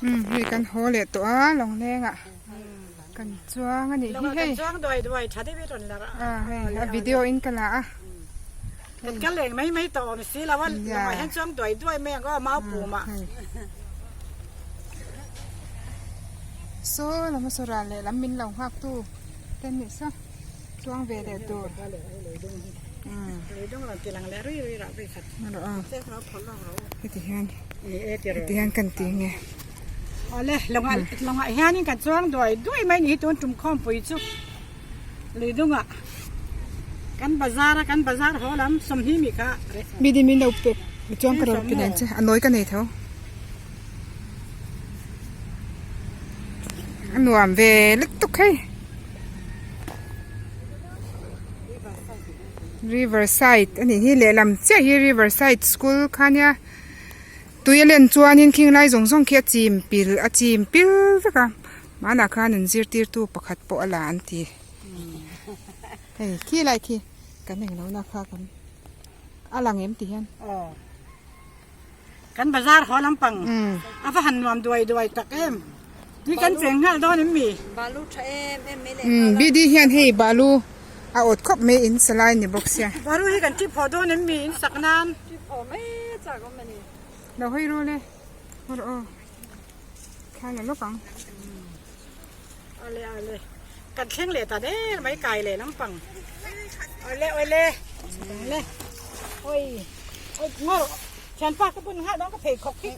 Umm hei kan haw leh tawh a lawnglengah kan chuang a nih hi hei. Chuang duai duai tha deuh i rawn la rah. A hei a video in ka la a. Kan kal leng mai mai tawh awm si lo a lawngah hian chuang duai duai mai ang aw mau pum ah. Saw lam a saw ral leh lam min lo nghak tu te nih saw chuang ve leh tur. Heti hian heti hian kan ti nge. Awle lawngah lawngah hianin kan chuang duai duai mai ni hi tun tum khawmpui chu luidungah kan bazar a kan bazar haw lam sawmhnih mi kha. Mi din min lo pek chuan ka rawn pe nen che a nawi ka nei tho. A nuam ve lutuk hei. Riverside a nih hi lehlam chiah hi Riverside school kha nia tui a len chuanin khing lai zawng zawng khi a chim pil a chim pil vek a hmanah khan an zirtirtu pakhat pawh a la an ti hei khi lai khi kan englo na kha kan a lang em ti hian. Kan bazar haw lampang a va han nuam duai duai tak em. Ni kan cheng nghal dawn em mi? Balu tha em em mai leh nghal a. BD hian hei balu a awt khawp mai in sa lai ni bawk sia. Balu hi kan tip haw dawn em mi in sak nan? Tip haw mai chak awm a ni. Lo hawi ru le. Haw rawh aw. Thla la lawk ang. Awle awle. Kan thleng leh ta der mai kai leh lampang. Awle awle. Awle. Oi. Oi ngawr. Thianpa ka bun nghal dawn ka pheikhawk hi.